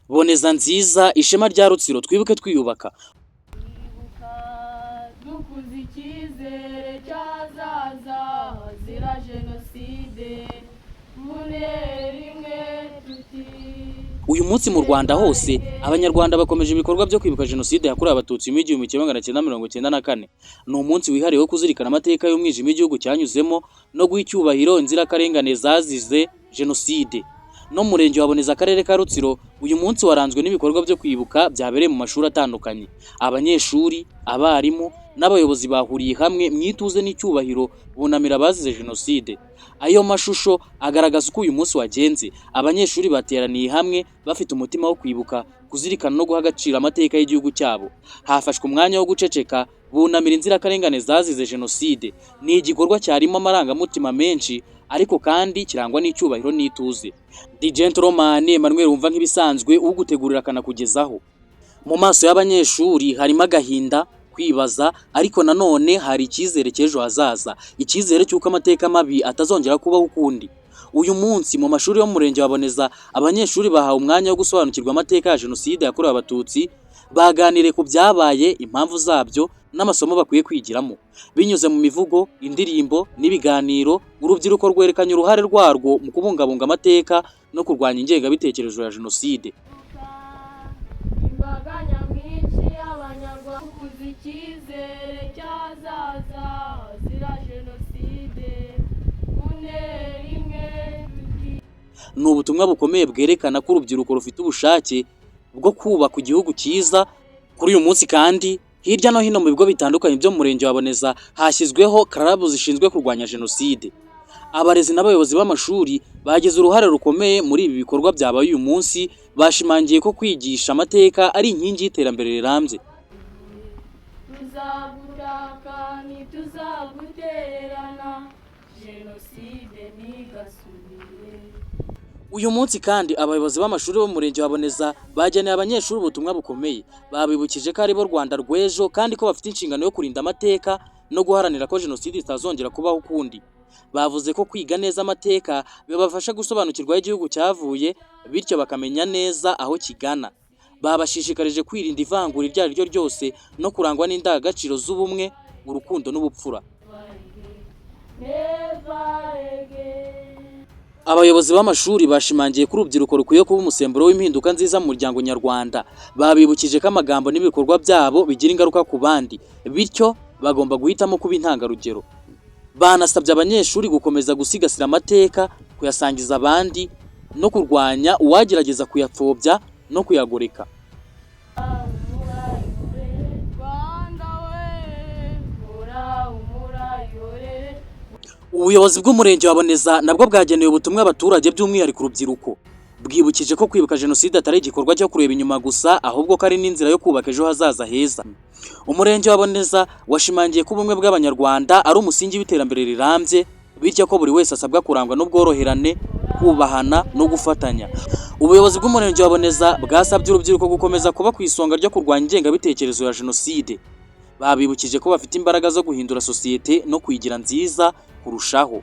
Boneza nziza, ishema rya Rutsiro, twibuke twiyubaka. Kwibuka dukuze icyizere cy'ahazaza hazira jenoside, mu rimwe tuti. Uyu munsi mu Rwanda hose, Abanyarwanda bakomeje ibikorwa byo kwibuka Jenoside yakorewe Abatutsi mu 1994. Ni umunsi wihariye wo kuzirikana amateka y'umwijima igihugu cyanyuzemo no guha icyubahiro inzirakarengane zazize Jenoside. No mu Murenge wa Boneza, Akarere ka Rutsiro, uyu munsi waranzwe n'ibikorwa byo kwibuka byabereye mu mashuri atandukanye. Abanyeshuri, abarimu n'abayobozi bahuriye hamwe mu ituze n'icyubahiro, bunamira abazize Jenoside. Ayo mashusho agaragaza uko uyu munsi wagenze. Abanyeshuri bateraniye hamwe bafite umutima wo kwibuka, kuzirikana no guha agaciro amateka y'igihugu cyabo. Hafashwe umwanya wo guceceka, bunamira inzirakarengane zazize Jenoside. Ni igikorwa cyarimo amarangamutima menshi, ariko kandi kirangwa n'icyubahiro n'ituze. Ndi Gentleman Emmanuel wumva nk'ibisanzwe, ugutegurira akanakugezaho. Mu maso y'abanyeshuri harimo agahinda, kwibaza, ariko nanone hari icyizere cy'ejo hazaza, icyizere cy'uko amateka mabi atazongera kubaho ukundi. Uyu munsi mu mashuri yo mu Murenge wa Boneza, abanyeshuri bahawe umwanya wo gusobanukirwa amateka ya Jenoside yakorewe Abatutsi. Baganiriye ku byabaye, impamvu zabyo n'amasomo bakwiye kwigiramo. Binyuze mu mivugo, indirimbo n'ibiganiro, urubyiruko rwerekanye uruhare rwarwo mu kubungabunga amateka no kurwanya ingengabitekerezo ya Jenoside. Imbaga nyamwinshi y'Abanyarwanda, dukuze icyizere cy'ahazaza hazira jenoside, mu rimwe tuti. Ni ubutumwa bukomeye bwerekana ko urubyiruko rufite ubushake bwo kubaka igihugu cyiza. Kuri uyu munsi kandi, hirya no hino mu bigo bitandukanye byo mu Murenge wa Boneza hashyizweho club zishinzwe kurwanya Jenoside. Abarezi n'abayobozi b'amashuri bagize uruhare rukomeye muri ibi bikorwa byabaye uyu munsi. Bashimangiye ko kwigisha amateka ari inkingi y'iterambere rirambye. Tuzagutaka, ntituzagutererana, jenoside ntigasubire. Uyu munsi kandi, abayobozi b'amashuri bo mu Murenge wa Boneza bageneye abanyeshuri ubutumwa bukomeye. Babibukije ko ari bo Rwanda rw'ejo, kandi ko bafite inshingano yo kurinda amateka no guharanira ko Jenoside itazongera kubaho ukundi. Bavuze ko kwiga neza amateka bibafasha gusobanukirwa aho igihugu cyavuye, bityo bakamenya neza aho kigana. Babashishikarije kwirinda ivangura iryo ari ryo ryose no kurangwa n'indangagaciro z'ubumwe, urukundo n'ubupfura. Never again. Abayobozi b'amashuri bashimangiye ko urubyiruko rukwiye kuba umusemburo w'impinduka nziza mu muryango nyarwanda. Babibukije ko amagambo n'ibikorwa byabo bigira ingaruka ku bandi, bityo bagomba guhitamo kuba intangarugero. Banasabye abanyeshuri gukomeza gusigasira amateka, kuyasangiza abandi no kurwanya uwagerageza kuyapfobya no kuyagoreka. Rwanda we, hora umurayore. Ubuyobozi bw'Umurenge wa Boneza nabwo bwageneye ubutumwa abaturage, by'umwihariko urubyiruko. Bwibukije ko kwibuka Jenoside atari igikorwa cyo kureba inyuma gusa, ahubwo ko ari n'inzira yo kubaka ejo hazaza heza. Umurenge wa Boneza washimangiye ko ubumwe bw'Abanyarwanda ari umusingi w'iterambere rirambye, bityo ko buri wese asabwa kurangwa n'ubworoherane, kubahana no gufatanya. Ubuyobozi bw'Umurenge wa Boneza bwasabye urubyiruko gukomeza kuba ku isonga ryo kurwanya ingengabitekerezo ya Jenoside. Babibukije ko bafite imbaraga zo guhindura sosiyete no kuyigira nziza kurushaho.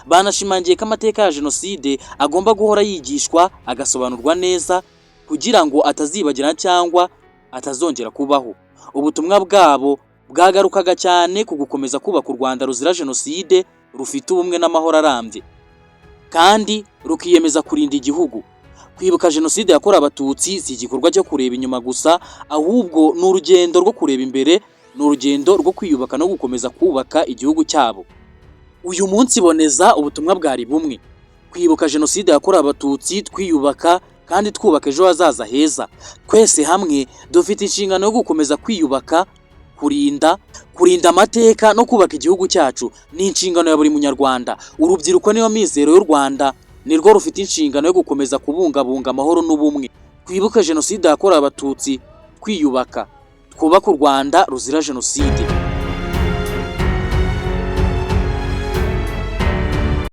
Banashimangiye ko amateka ya Jenoside agomba guhora yigishwa, agasobanurwa neza, kugira ngo atazibagirana cyangwa atazongera kubaho. Ubutumwa bwabo bwagarukaga cyane ku gukomeza kubaka u Rwanda ruzira Jenoside, rufite ubumwe n'amahoro arambye, kandi rukiyemeza kurinda igihugu. Kwibuka Jenoside yakorewe Abatutsi si igikorwa cyo kureba inyuma gusa, ahubwo ni urugendo rwo kureba imbere, ni urugendo rwo kwiyubaka no gukomeza kubaka igihugu cyabo. Uyu munsi Boneza ubutumwa bwari bumwe: kwibuka Jenoside yakorewe Abatutsi twiyubaka kandi twubaka ejo hazaza heza. Twese hamwe dufite inshingano yo gukomeza kwiyubaka, kurinda amateka no kubaka igihugu cyacu. Ni inshingano ya buri Munyarwanda. Urubyiruko niyo mizero y'u Rwanda, nirwo rufite inshingano yo gukomeza kubungabunga amahoro n'ubumwe. Twibuke Jenoside yakorewe Abatutsi twiyubaka, twubake u Rwanda ruzira Jenoside.